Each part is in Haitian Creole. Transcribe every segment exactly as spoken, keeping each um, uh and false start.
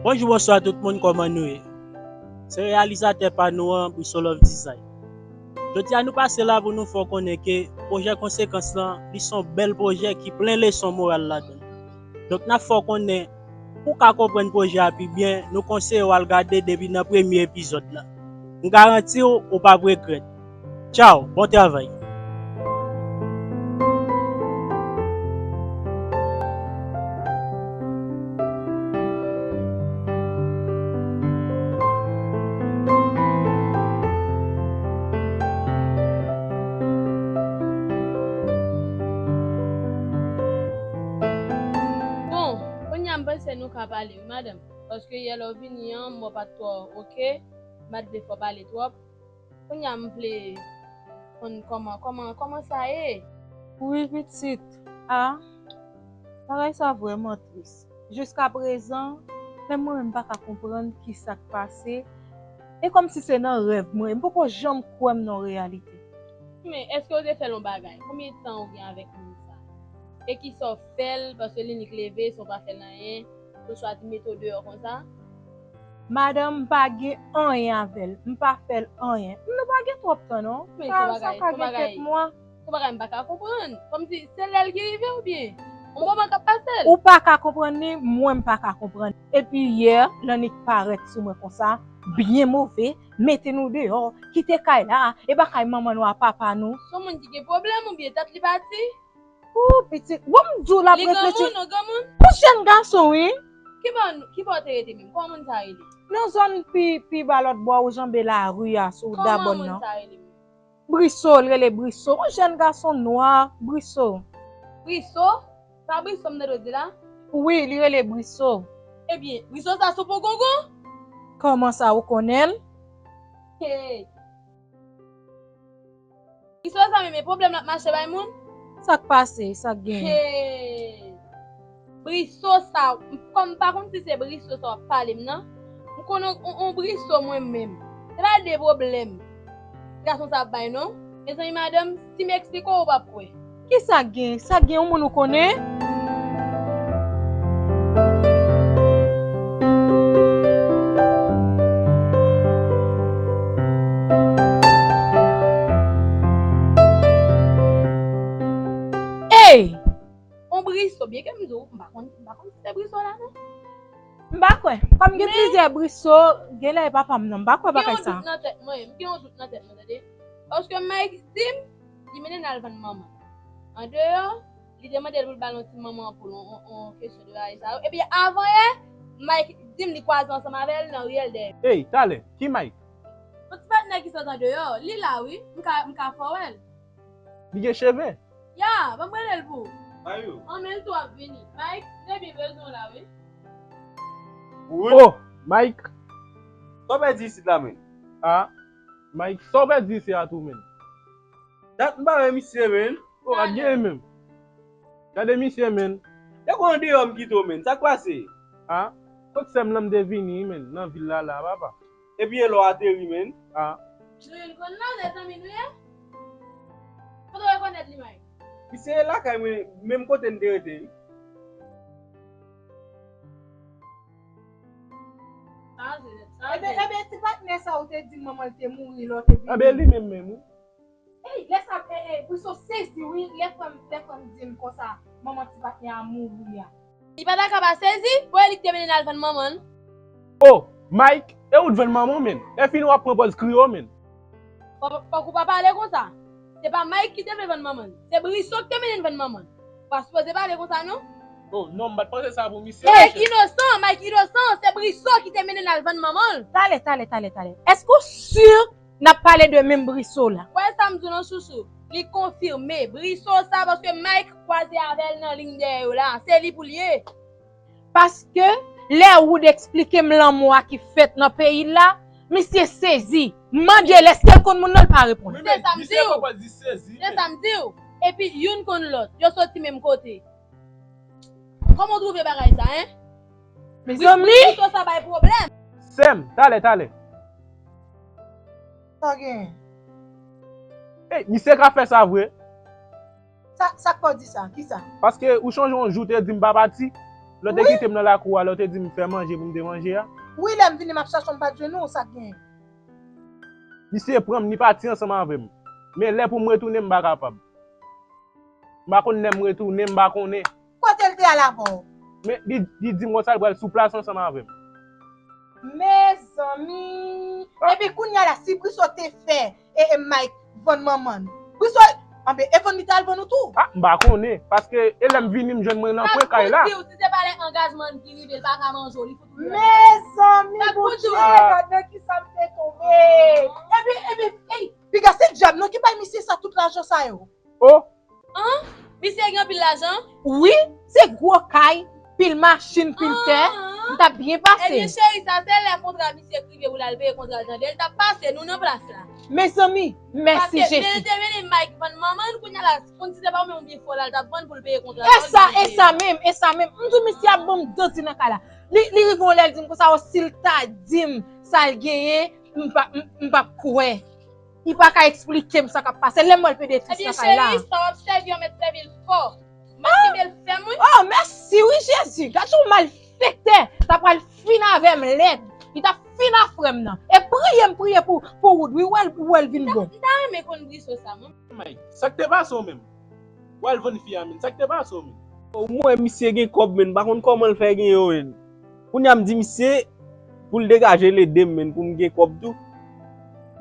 Bonjou, bonswa tout moun, kòman nou ye? Se reyalizatè pa nou an, Brisolove Design. Jodi a nou pase la pou nou fè w konnen ke pwojè Konsekans lan, li se yon bèl pwojè ki plen leson moral ladan l. Donk n ap fè w konnen, pou w ka konprann pwojè a pi byen, nou konseye w al gade depi nan premye epizòd la. M garanti w, ou p ap regrèt. Tchaw, bon travay. Bon, kounye a m panse nou ka pale wi, madanm. Paske yè lè w vini an, m wè w pa t twò oke, m pa t vle fè w pale twòp. Kounye a m vle konn kòman, kòman, kòman sa ye? Wi, pitit. A, bagay sa vrèman tris. Jiskaprezan, menm mwen menm m pa ka konprann ki sa k pase. E kòmsi se nan rèv mwen, m poko janm kwè m nan reyalite. Men, èske w te fè l yon bagay? Konbyen tan ou gen avèk moun sa? E kisa w fè l? Paske li nik leve san w pa fè l anyen, ou chwazi mete w deyò konsa? Madanm, m pa gen anyen avè l. M pa fè l anyen. Nou pa gen twòp tan, non. Men sa, sa ka gen kèk mwa. Se yon bagay m pa ka konprann. Kòmsi se lè l ki rive oubyen yon moman k ap pase l? Ou pa ka konprann li, mwen m pa ka konprann. Epi yè, l annik parèt sou mwen konsa, byen move, mete nou deyò, kite kay la, e pa kay manman nou a papa nou. Se yon moun ki gen pwoblèm oubyen tèt li pati? Ou pitit, bon, m di w l ap reflechi. Li granmoun, yon granmoun? Yon jèn gason, wi. Ki bò, ki bò w te rete menm? Kòman moun sa rele? Nan zòn pi, pi ba lòt bò, ou janbe lari a, sou Dabòn nan. Kòman moun sa rele menm? Briso, l rele Briso. Yon jèn gason nwa, Briso. Briso? Sa Briso m tande w di la? Wi, li rele Briso. Ebyen, Briso sa sou pongongon? Kòman sa, ou konnen l? Hey! Briso sa menm, e pwoblèm l ap mache bay moun? Sa k pase? Sa k genyen? Hey! Briso sa, kòm m pa konn si se Briso sa w ap pale m nan, m konnen on, on Briso mwen menm. Se pa de pwoblèm gason sa ap bay non. Mezanmi madanm, si m eksplike w, ou p ap kwè. Kisa k gen? Sa k gen, yon moun ou konnen? Ey! On Briso, byen ke m di w, m pa konn, m pa konn si se Briso la non. M pa kwè. Kòm gen plizyè Briso, genlè e papa m nan. M pa kwè bagay sa. M gen yon dout nan tèt mwen, m gen yon dout nan tèt mwen, tande. Paske Mike di m, li mennen l al vann manman. Andeyò, li te mande l pou l ba l yon ti manman pou l, yon, yon, yon kesyon de bagay sa yo. Epi avan yè, Mike di m li kwaze ansanm avè l nan riyèl dèyè. Ey, talè, ki Mike? Yon ti patnè ki sot andeyò, li la wi, m ka, m ka fè w wè l. Li gen cheve? Ya, ban m rele l pou ou. Mayou. Anmèl tou ap vini. Mike, m te byen bezwen w la wi. Wood. Oh, Mike. Sa w pèdi isit la menm? Ah, Mike, sa w pèdi isit a tou menm? Dat m pa wè misye menm. Oh, gad genyen menm. Gade misye menm. Depi w andeyò m kite w menm. Sa k pase? Ah, kot sè m lan m te vini menm nan vil la la papa. Epi e lè w ateri menm. Ah. Nou youn konn la, se zanmi nou ye? Kote w rekonèt li, Mike? Misye lakay mwen, menm kote n te rete wi. Sa se nèt, sa se. Enben, enben, ti patnè sa ou te di m manman l te mouri lè w te vini. Enben, li menm menm wi. Ey, lè sa, e, e, Briso sezi wi, lè frè m, lè frè m di m konsa, manman ti patnè a mouri a. Li pa ta ka pa sezi, bon e li ki te mennen l al vann manman l. Oh, Mike, e ou t vann manman w menm. Lè fini w ap pran pòz kriye w menm. Fòk, fòk ou pa pale konsa. Se pa Mike ki te vle vann manman l. Se Briso ki te mennen l vann manman l. Ou pa sipoze pale konsa non. Oh, non, m pa t panse sa pou misye. Mike inosan, Mike inosan. Se Briso ki te mennen l al vann manman l. Talè, talè, talè, talè. Èske w si n ap pale de menm Briso la? Wè sa m di w lan chouchou. Li konfime. Briso sa paske Mike kwaze avè l nan liy dèyè yo la. Se li pou l ye. Paske lè Wood eksplike m lanmò a ki fèt nan peyi l la, misye sezi. M mande l èske l konn moun nan, l pa reponn. Se sa m di w. Se sa m di w. Epi youn konn lòt. Yo soti menm kote. Kòman w twouve bagay sa, en? Mezanmi! Wi, wi, sa bay pwoblèm. Sè m, talè, talè. Sa genyen? Ey, misye ka fè sa vre? Sa, sa k fè w di sa? Kisa? Paske ou chonje yon jou w te di m pa pati? Lè w te kite m nan lakou a, lè w te di m fè manje pou m te manje a. Wi, lè m vini, m ap chache w, m pa t jwenn ou, sa k genyen? Misye pran m, li pati ansanm avè m. Men lè pou m retounen, m pa kapab. M pa konn lè m retounen, m pa konnen. Kote l te al avè w? Men li, li di m konsa, l pral sou plas ansanm avè m. Mezanmi! Epi kounye a la, si Briso te fè e, e Mike vann manman l, Briso, anben, e vann li t al vann ou tou? Ah, m pa konnen, paske e lè m vini, m jwenn mwen nan kwen kay la. Ap di w, si se pa lè angajman ki rive, l pa ka manje w, li fout ou. Mezanmi, Bondye, gad nan kisa m te tonbe. Epi, epi, ey, piga se djab non ki bay misye sa, tout lajan sa yo. Oh! An? Misye gen anpil lajan? Wi, se gwo kay, pil machin, pil tè. An? M t ap byen pase. Ebyen, cheri, sa se lè kontra misye k rive pou l al peye kontra l, tande? L t ap pase nou nan plas la. Mezanmi, mèsi Jezi. Paske men l te mennen Mike vann manman l, kounye a la, konn si se pa ou menm oubyen frè w la, l t ap vann pou l peye kontra l. E sa, e sa menm, e sa menm. M di misye ap ban m danti nan kay la. Li, li rive yon lè, l di m konsa, o, si l ta di m sa l genyen, m pa, m, m p ap kwè. Li pa ka eksplike m sa k ap pase. Lè m wè l pede tris nan kay la. Ebyen, cheri, sa w ap sèvi an mèt sèvi l fò. M ap kenbe l fèm, wi. Oh, mèsi, wi, Jezi. Gad yon malfektè. T ap pral fin avè m lèd. Li t ap fin a frè m nan. E priye m priye pou, pou Wood, wi, wè l, wè l vin bon. M ta, m ta renmen konn Briso sa, mwen. Mike, sa k te pase w menm? W al vann fi a, menn. Sa k te pase w, menn? O, m wè misye gen kòb, menn. M pa konn kòman l fè gen yo, menn. Kounye a m di misye pou l degaje l ede m, menn, pou m gen kòb tou.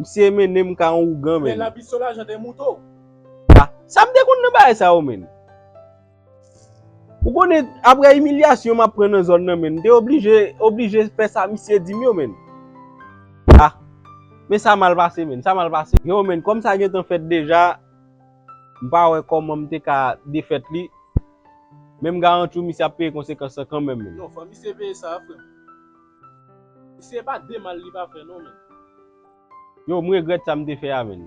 Misye mennen m ka yon ougan, menn. Men labiso lajan te moute w. Ah, sa m te konn nan bagay sa yo, menn? Ou konnen, apre imilyasyon m ap pran nan zòn nan, menn, m te oblije, oblije fè sa misye di m yo, menn. Ah, men sa mal pase, menn, sa mal pase. Yo, menn, kòm sa gentan fèt deja, m pa wè kòman m te ka defèt li. Men m garanti w, misye ap peye konsekans lan kanmenm, menn. Non, fò misye peye sa, frè m. Misye pa de mal li pa fè, non, menn. Yo, m regrèt sa m te fè a, menn.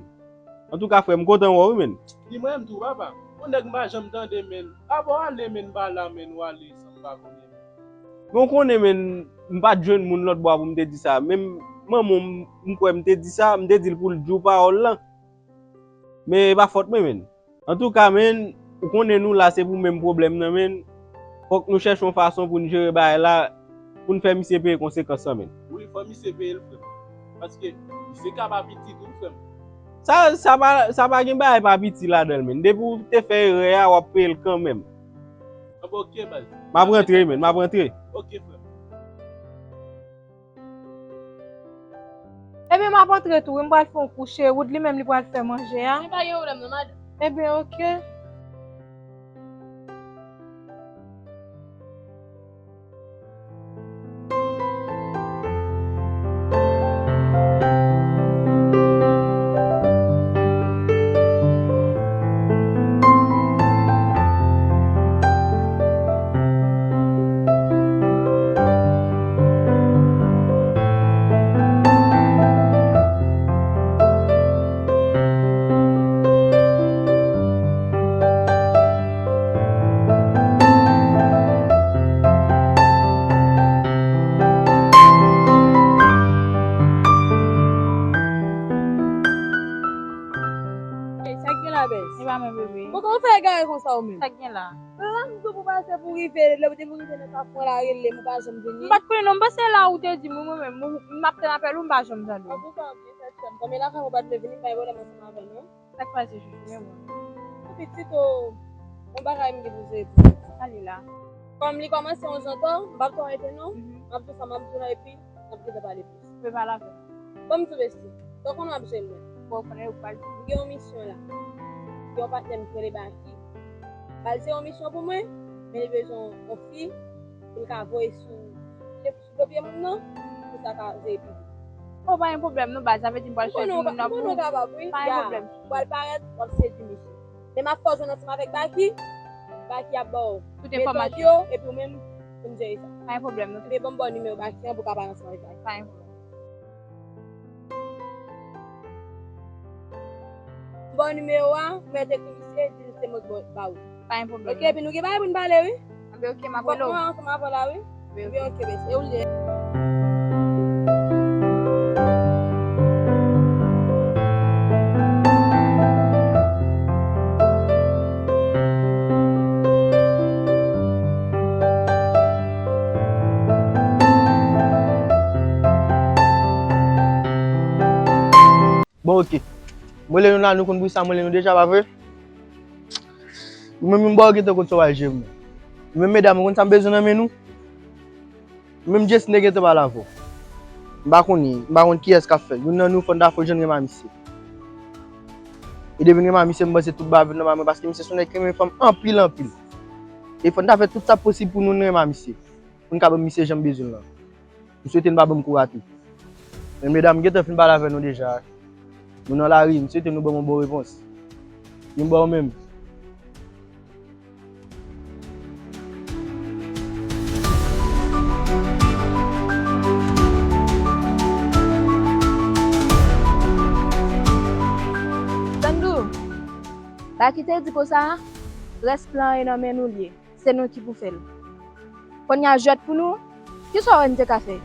Antouka, frè, m kontan wè w, wi, menn. Di mwen menm tou, papa. Yon nèg m pa janm tande, menn. Apa w ale, menn, m pa la, menn, w ale san m pa konnen, menn. Men w konnen, menn, m pa t jwenn moun lòt bò a pou m te di sa. Menm manman w, m, m kwè m te di sa, m te di l pou l di w pawòl lan. Men e pa fòt mwen, menn. Antouka, menn, ou konnen nou la se pou menm pwoblèm nan, menn. Fòk nou chèche yon fason pou n jere bagay la, pou n fè misye peye konsekans lan, menn. Wi, fò misye peye l, frè m. Paske misye ka pa piti tou, frè m. Sa, sa pa, sa pa gen bagay pa piti ladan l, menn. Depi w te fè erè a, w ap peye l kanmenm. Anben, oke, baz. M ap rantre, menn, m ap rantre. Oke, frè m. Ebyen, m ap antre tou, wi, m pral fè yon kouche. Wood li menm, li pral fè manje a. Men pa gen pwoblèm non, madanm. Ebyen, oke. Sa k gen la, bèz? E pa mwen, bebe. Bon, kòman w fè egare konsa ou menm? Sa k gen la? Lè m di w pou pase pou rive, lè w te pou rive nan Kafou la, rele m, ou pa janm vini. M pa t konnen non, m panse la ou te di m, wi, mwen menm, m, m ap tann apèl ou, m pa janm tande w. Antouka, w byen fè sè m. Kòm e lakay ou pa t vle vini, m pa gen pwoblèm ansanm avè w, non. Sa k pase, chouchou, men mwen? Ou pitit, o, yon bagay m gen pou jere pou ou. Sa li la? Kòm li kòmanse yon jan tò, m p ap twò rete non. Mhm. M ap di w sa m ap di w la, epi n ap gentan pale plis. Ou pe pale avè m. Bon, m tou besti. Sa w konnen w ap jwenn mwen. Bon, ou konnen ou pral di. M gen yon misyon la. M gen yon patnè m ki rele Baky. Bal se yon misyon pou mwen, men li bezwen yon fi pou l ka voye sou, sou do pye moun nan, pou sa ka jere pi byen. Oh, pa gen pwoblèm non, baz. Sa vle di m pral chwazi moun nan pou ou. Pa gen pwoblèm. W al parèt, w ap sedui misye. Men m ap fè w jwenn ansanm avèk Baky. Baky ap ba w tout metòd yo, epi ou menm pou n jere sa. Pa gen pwoblèm non. Ebyen, ban m ba w nimewo Baky an pou w ka pale ansanm avèk Baky. Pa gen pwoblèm. Bon, nimewo a, mwen te ekri misye, di l se mwen ki ba w. Pa gen pwoblèm. Oke, epi nou gen bagay pou n pale, wi. Anben, oke, m ap rele w. Fòk mwen ansanm avè w la, wi. Anben, oke, bèsi. E ou l ye? Bon, oke. Mwen, lè nou la, nou konn pou sa, mwen, lè nou deja, pa vre? Ou menm, yon bò, ou gentan konn sa w al jere mwen. Ou menm, medam, ou konn sa m bezwen nan men nou? Ou menm, Jessie, te gentan pale avè w. M pa konnen, m pa konn kiyès k ap fè. Youn nan nou, fò n ta fò jwenn renmen misye. E depi n renmen misye, m panse tout bagay vin nòmal, paske misye se yon nèg ki renmen fanm anpil, anpil. E fò n ta fè tout sa posib pou nou renmen misye. Pou n ka ban misye jan m bezwen l lan. M swete n pa ban m kou rate. Men medam, m gentan fin pale avè nou deja. Nou nan lari, m swete nou ban m yon bon repons. Yon bon menm. Tann, Dou, bagay ki te di konsa, rès plan an nan men nou l ye. Se nou ki pou fè l. Kounye a jwèt pou nou, kisa w wè n te ka fè?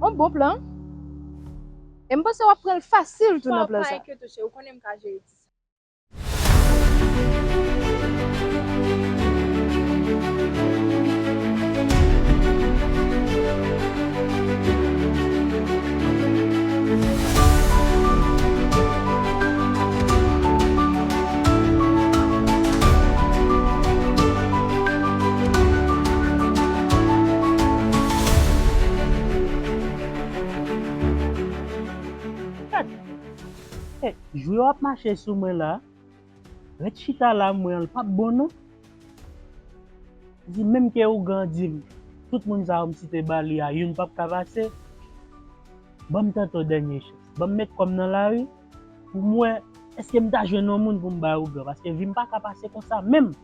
Yon bon plan. E m panse w ap pran l fasil tou nan plan sa. Fò w pa enkyete w, cheri, ou konnen m ka jere ti sa. Gad, eh, jwe w ap mache sou mwen la. Ret chita la, m wè l p ap bon non. Di menm ke ougan di m, tout moun sa yo m site ba li a, youn p ap ka pase. Ban m tante w dènye chans. Ban m met kò m nan lari pou m wè èske m ta jwenn yon moun pou m bay ougan, paske vi m pa ka pase konsa menm.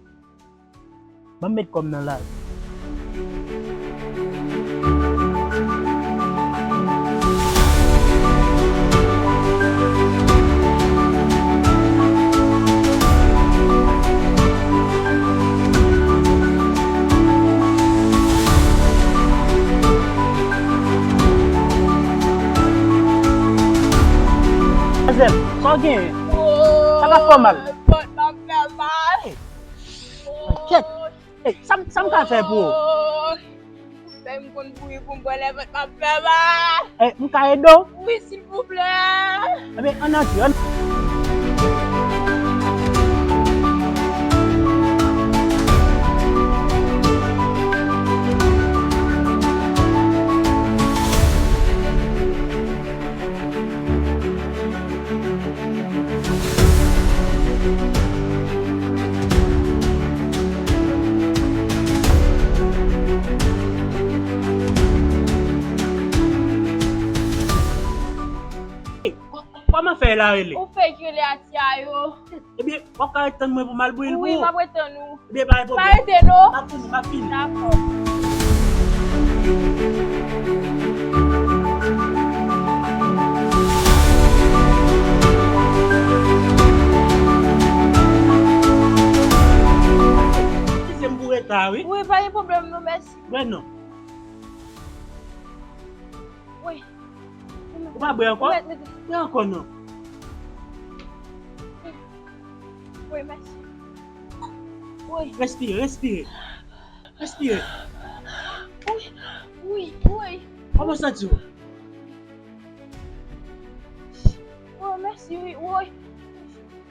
Ban m met kò m nan lari. Manmzèl, sa w genyen? Sa pa fè w mal? Kèt! Ey, sa m, sa m ka fè pou ou? Fè m konn bouyi pou m bwè lè vant m ap fè mal. Ey, m ka ede w? Wi, silvouplè. Ebyen, ann antre, ann. Kòman fè la rele? Ou fè k rele a ti a yo. Ebyen, w ap ka ret tann mwen pou m al bouyi l pou ou? Wi, m ap ret tann ou. Ebyen, pa gen pwoblèm. Pa rete non. M ap vini, m ap vini. Dakò. Eskize m pou reta, wi. Wi, pa gen pwoblèm non, mèsi. Bwè non. Wi. Ou pa bwè ankò? Mèt, mèt. Bwè ankò non. Wi, mèsi. Wi. Respire, respire. Respire. Wi, wi, wi. Kòman w santi w? Wi, mèsi, wi, wi.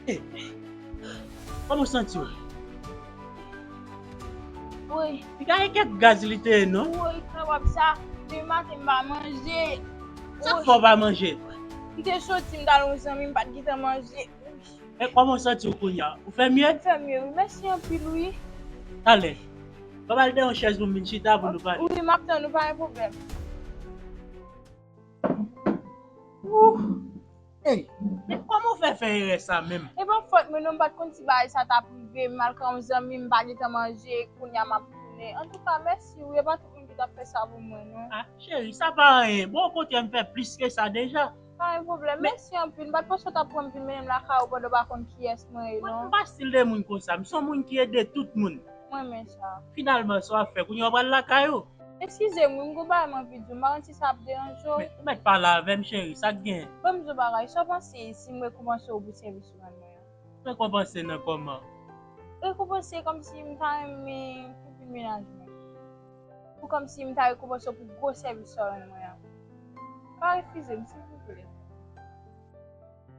Ey, kòman w santi w? Wi. Li ka gen kèk gaz li te ye, non? Wi, kapab sa. Depi maten m pa manje. Sa k fè w pa manje? M te soti, m t al yon zanmi, m pa t gentan manje. Wi. E kòman w santi w kounye a? Ou fè mye? M fè mye, wi. Mèsi anpil, wi. Talè. Papa, al dèyè yon chèz pou m vin chita pou nou pale. Wi, m ap tann ou, pa gen pwoblèm. Ouh! Ey, men kòman w fè fè erè sa menm? E pa fòt mwen non, m pa t konn si bagay sa t ap rive, m al kay yon zanmi, m pa gentan manje, kounye a m ap tounen. Antouka, mèsi wi, e pa tout moun ki t ap fè sa pou mwen non. Ah, cheri, sa pa anyen. Bon, okontrè, m fè plis ke sa deja. Pa gen pwoblèm, mèsi anpil. M pa t panse w t ap pran m vin mennen m lakay ou pandan w pa konn kiyès mwen ye non. Mwen, m pa stil de moun konsa. M se yon moun ki ede tout moun. M Mwen renmen sa. Finalman, sa w ap fè? Kounye a w pral lakay ou? Eskize m, wi, m gon bagay m anvi di w. M pa konn si sa ap deranje w. Men, ou mèt pale avè m, cheri, sa k gen? Ban m di w bagay, sa w panse si m rekonpanse w pou sèvis ou rann mwen an? Rekonpanse nan kòman? Rekonpanse kòmsi m ta renmen pou vin mennaj mwen. Pou kòmsi m ta rekonpanse w pou gwo sèvis sa w rann mwen an. Pa refize m, silvouplè.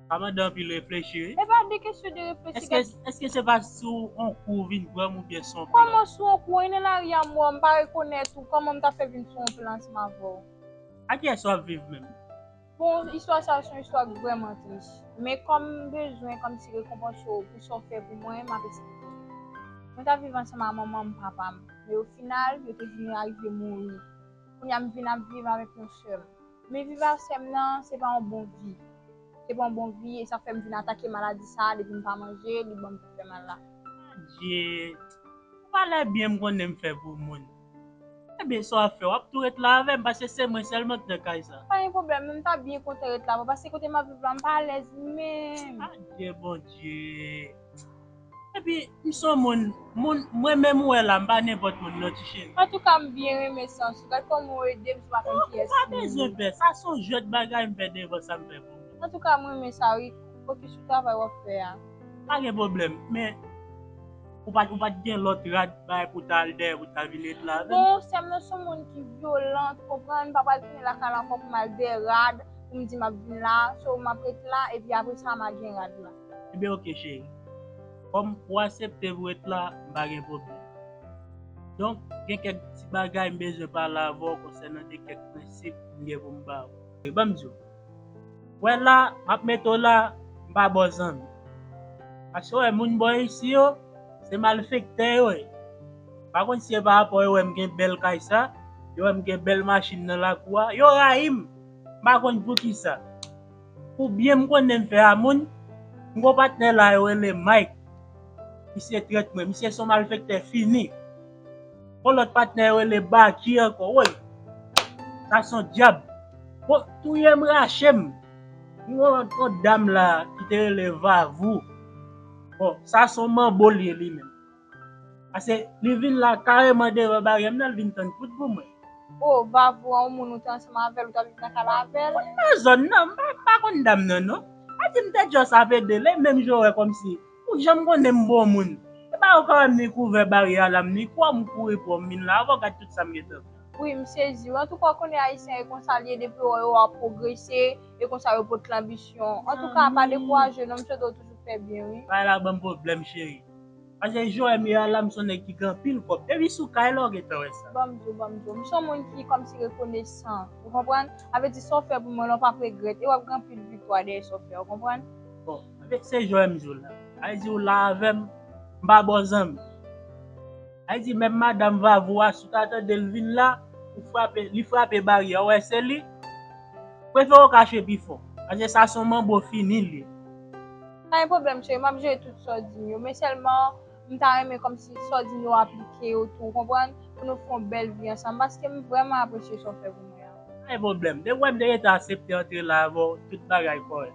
Pa mande anpil reflechi, wi. E pa de kesyon de reflechi. Èske, èske se pa sou on kou vin pran m oubyen se on plan? Kòman sou on kou? Ou nan lari a, m wè w, m pa rekonèt ou. Kòman m ta fè vin sou on plan ansanm avè w? Ak kiyès w ap viv menm? Bon, istwa sa a se yon istwa ki vrèman tris. Men kòm m bezwen kòmsi rekonpanse w pou sa w fè pou mwen, m ap esplike w. Mwen t ap viv ansanm ak manman m, papa m. Men ofinal, yo te vin rive mouri. Kounye a m vin ap viv avèk yon sè m. Men viv ak sè m nan, se pa yon bon vi. Se pa yon bon vi, e sa fè m vin atake maladi sa a, depi m pa manje, li ban m pou fè mal la. Adje, ou pa lè byen m konnen m fè pou moun. Ebyen, sa w ap fè? W ap tou ret la avè m, paske se mwen sèlman k nan kay sa. Pa gen pwoblèm, non, m ta byen kontan ret la avè w, paske kote m ap viv la, m pa alèz menm. Adje Bondye. Epi, m se yon moun, moun, mwen menm ou wè la, m pa nenpòt moun non, ti cheri. Antouka, m byen renmen sans ou. Gad kòman w ede m, si w pa konn kiyès m ye. Ou pa bezwen pè, sa se yon jwèt bagay m fè devan sa m fè pou ou. Antouka, m renmen sa wi. Fokis sou travay w ap fè a. Pa gen pwoblèm, men ou pa t, ou pa t gen lòt rad bay pou w t al dèyè, pou w t al vin ret la avè m? Bon, sè m nan se yon moun ki vyolan, ou konprann, m pa pral tounen lakay la ankò pou m al dèyè rad, pou m di m ap vin la, so m ap ret la, epi apre sa m a gen rad la. Ebyen, oke, cheri. Kòm ou aksepte pou w ret la, m pa gen pwoblèm. Donk, gen kèk ti bagay m bezwen pale avè w konsènan de kèk prensip m gen pou m ba w. Ban m di w. Wè la, m ap mete w la, m pa ba w zanmi. Paske w wè moun bò isi yo, se malfektè yo ye. M pa konn si se pa rapò yo wè m gen bèl kay sa, yo wè m gen bèl machin nan lakou a, yo rayi m. M pa konn poukisa. Pou byen m konnen m fè a moun, m gon patnè la yo rele Mike. Misye trèt mwen, misye se yon malfektè fini. Gon lòt patnè yo rele Baky ankò, woy. Sa se yon dyab. Bon, touye m, rache m. M gon yon dam la ki te rele Vavou. Bon, sa se yon manbo l ye li menm. Paske li vin la kareman devan baryè m nan, li vin tann kout pou mwen. O, Vavou an, yon moun ou te ansanm avè l, ou t ap viv nan kay la avè l? Mwen nan zòn nan, m pa, m pa konn dam nan non. Sa di m te just ap ede l, e menm jan w wè kòmsi ou janm konnen m bon moun. E pa ou ka wè m ni kouvè baryè a la, m ni kwa m kouri pou w, m vin la avè w, gad tout sa m gentan fè. Wi, m sezi wi. Antouka, ou konnen ayisyen e konsa l ye, depi yo wè yo ap pwogrese, e konsa yo pot lanbisyon. Antouka, pa dekouraje non, m swete w toujou fè byen wi. Bagay la ban m pwoblèm, cheri. Paske jan w wè m ye a la, m se yon nèg ki gen anpil kòb. Depi sou kay la, w gentan wè sa. Ban m di w, ban m di w. M se yon moun ki kòmsi rekonesan. Ou konprann? Sa vle di sa w fè pou mwen la, w p ap regrèt. E w ap gen anpil viktwa dèyè sa w fè, ou konprann? Bon, se jan w wè m di w la. Sa vle di w la avè m, m pa ba w zanmi. Sa vle di menm madanm Vavou a, si w ta tande l vin la, ou frape, li frape baryè a, ou wè se li, prefere w kache pi fon. Paske sa se yon manbo fini l ye. Pa gen pwoblèm, cheri, m ap jere tout sa w di m yo. Men sèlman, m ta renmen kòmsi sa w di m yo aplike yo tou, ou konprann? Pou nou fè yon bèl vi ansanm, paske m vrèman apresye sa w fè pou mwen an. Pa gen pwoblèm. Depi w wè m te gentan aksepte antre la avè w, tout bagay kòrèk.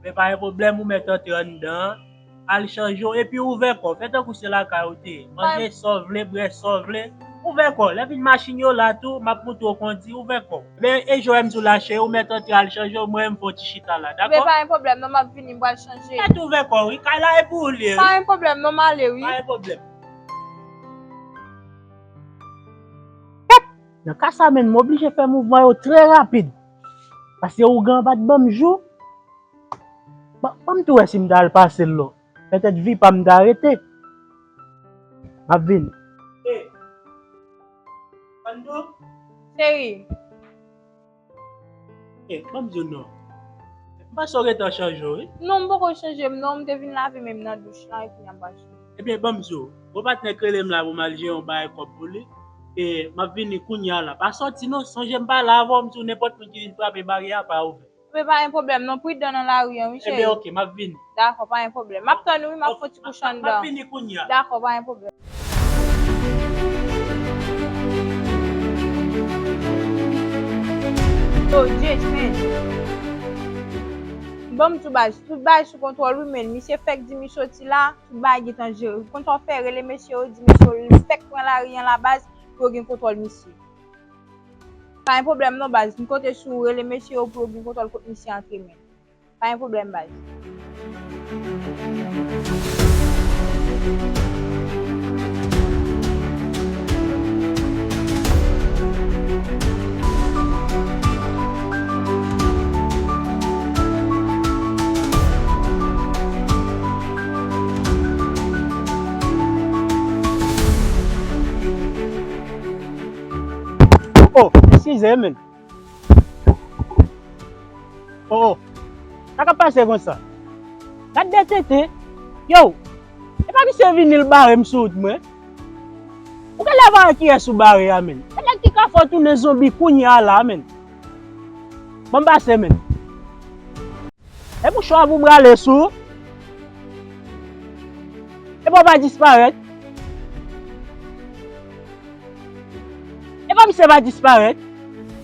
Men pa gen pwoblèm, ou mèt antre anndan an, al chanje w, epi ouvè kò w. Fè tankou se lakay ou te ye. Manje sa w vle, bwè sa w vle. Ouvè kò w. Lè vin machin yo la tou, m ap montre w kondi, ouvè kò w. Men e jan w wè m di w la, cheri, ou mèt antre al chanje w, mwen menm m fè yon ti chita la, dakò? Men pa gen pwoblèm non, m ap vini, m pral chanje. Mèt ouvè kò w, wi, kay la e pou ou l ye, wi. Pa gen pwoblèm non, m ale, wi. Pa gen pwoblèm. Nan ka sa menm, m oblije fè mouvman yo trè rapid. Paske ougan an pa t ban m jou. Ban, ban m tou wè si m ta al pase l lò. Petèt vi pa m ta rete. M ap vini. Hey. Fando? Cheri. Hey, ban m di w non. M panse w gentan chanje w, wi. Non, m poko chanje m non. M te vin lave men m nan douch lan epi m pral chanje. Ebyen, ban m di w. Gon patnè k rele m la pou m al jere yon bagay kòb pou li. E m ap vini kounye a la. Pa sòti non. Sonje m pale avè w, m di w nenpòt moun ki vin frape baryè a, pa ouvè. Men pa gen pwoblèm non, pridan nan lari an wi cheri. Ebyen oke, m ap vini. Dakò, pa gen pwoblèm. M ap tann ou wi, m ap fè yon ti kouche anndan. M ap vini kounye a. Dakò, pa gen pwoblèm. Yo, James, men. M Bon, m di w baz, tout bagay sou kontwòl wi, men misye fèk di m li soti la, tout bagay gentan jere. Ou konn sa w fè, rele mesye yo, di mesye yo li fèk pran lari an la baz pou yo gen kontwòl misye. Pa gen pwoblèm non baz, m konte sou ou, rele mesye yo pou yo gen kontwòl kot misye antre men. Pa gen pwoblèm baz. Oh, eskize men. Oh, oh. Sa k ap pase konsa? Gad de tenten. Yo, e pa misye vini l bare m sou wout mwen. Ou genlè pa wè kiyès ou bare a, men. Se nèg ki ka fè w tounen zonbi kounye a la, men. Ban m pase, men. E mouchwa pou m rale sou ou. E pa w pa disparèt. E pa misye pa disparèt.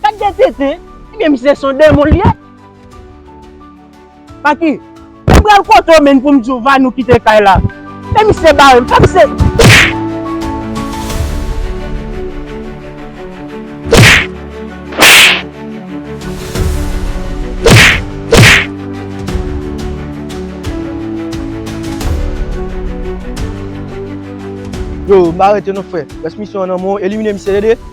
Gad de tenten. Ebyen misye se yon demon l ye. Maki, m pral kote w menm pou m di w Vanou kite kay la. Men misye bare m. Fè misye. Yo, m pa rete non frè. Rès misyon an nan men w. Elimine misye, tande.